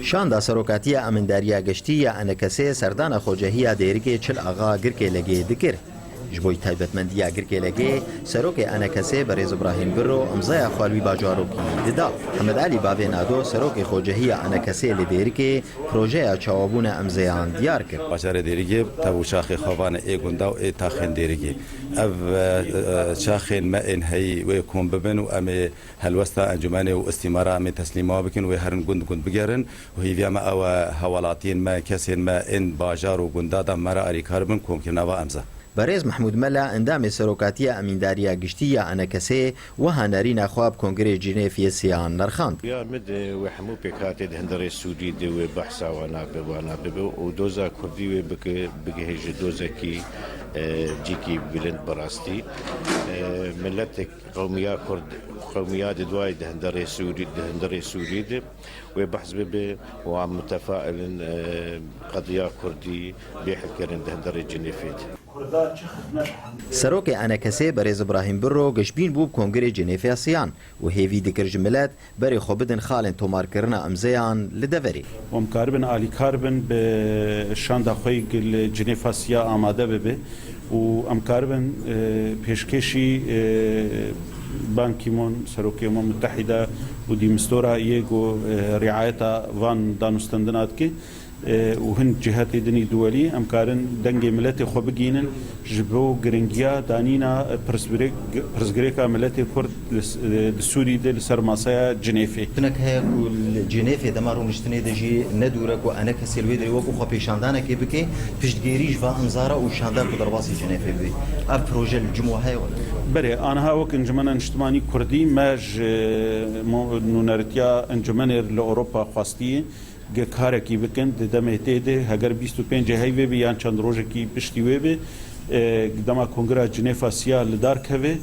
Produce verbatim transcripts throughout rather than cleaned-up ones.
Şanda Serokatiya Emîndariya Giştî ya ENKSê serdana xwecehiya Dêrikê Çil Axa Girkêlegê dikir. Ji bo taybetmendiya Girkêlegê, Serokê ENKSê Berêz Îbrahîm Birro îmzaya xwe li wî bajarokî dida. Hemed Elî Bavê Nado, Serokê Xwecehiya ENKSê li Dêrikê, projeya çawabûna îmzeyan diyar kir. Bajarê Dêrikê tev û çaxê xwe vane ê gunda û ê taxên Dêrikê. Ev, e, e, çaxên me ên heyî wê kom bibin û em ê helwesta encûmenê û îstîmara em ê teslîma bikin, wê herin gund gund bigerin û hêviya me ew e, hewalatiyên me, kesên me ên bajar û gunda de me re alîkar bin komkirina va emza. Berêz Mehmûd Mela, endamê Serokatiya Emîndariya Giştî ya ENKSê, wiha nerîna xwe bi Kongrê Cinêfiyê Siyan nirxand. Ya min de wê hemû pêkhatê di hundirê Sûrî de wê behsa wana bi, wana bibe û doza Kurdî wê bike, bigihêje dozekî, e, cîkî bilind bi rastî. E, miletek qewmiya Kurd, qewmiya di duayê di hundirê Sûrî, di hundirê Sûrî de wê behs bibe û em mutefail in, e, qediya Kurdî bê helkirin di hundirê Cinêfê de. Serokê ENKSê Berêz Îbrahîm Birro gişbîn bû bi Kongrê Cinêfê Siyan û hêvî dikir ji milet berê xwe bidin xalên tomarkirina îmzeyan li deverê. Em karibin alîkar bin bi şanda xwe li Cinêfa Siya amade bibe û em karibin, e, pêşkêşî, e, Ban Ki-moon, Serokê Umem Mutehîde û Dîmistora yê ku, e, riayeta van danûstendina dike, e, û hin cihetê dinî duwelî, em karin dengê miletê xwe bigihînin ji bo giringiya danîna pirsbirêk-, pirsgirêka miletê Kurd li s-, e, di Sûrî de li ser masaya Cinêfê. Tinek heye ku li Cinêfê dema rûniştinê de jî ne dûr e ku ENKSê li wê derê wekî xwepêşandanekê bike, piştgêrî ji va îmza re û şanda ku derbasî Cinêfê bibe. Ev proje li cim we heye wele? Belê, aniha wek Encûmena Niştimanî Kurdî me ji mo-, nûnertiya encûmenê li Ewropa xwestiye, ge karekî bikin, di demê tê de, heger bîst û pêncê heyvê be yan çend rojekî piştî wê be, e, dema Kongra Cinêfa Siya li dar keve,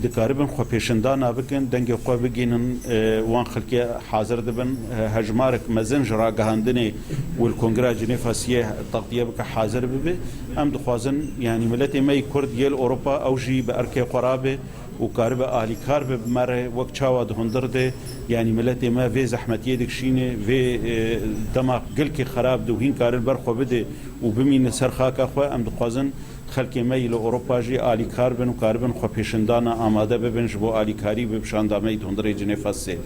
dikaribin xwe pêşindana bikin, dengê xwe bigihînin, e, wan xelkê hazir dibin, e, hejmarek mezin ji ragihandinê û li Kongra Cinêfa Siyê textiye bike, hazir bibe. Em dixwazin, yanî miletê me yê Kurd yê li Ewropa, ew jî bi erkê xwe rabe û karibe alîkar be bi me re, wek çawa di hundir de, yanî miletê me vê zehmetiyê dikişîne, vê, e, dema gelkê xerab de û hîn karin ber xwe bide û bimîne ser xaka xwe, em dixwazin xelkê me yî li Ewropa jî alîkar bin û karibin xwe pêşindana amade bibin ji bo alîkarî bi şanda me yî di hundirê Cinêfa sê de.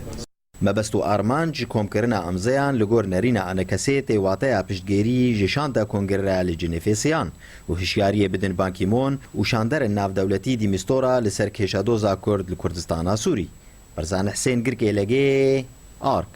Mebest û armanc ji komkirina îmzeyan li gor nerîna ENKSê tê wateya piştgêrî ji şanda Kongrê re li Cinêfê Siyan û hişyariyê bidin Ban Ki-moon û şanderên navdewletî Dîmistora li ser kêşadoza Kurd li Kurdistana Sûrî. Berzan Husên, Girkêlegê, ARK.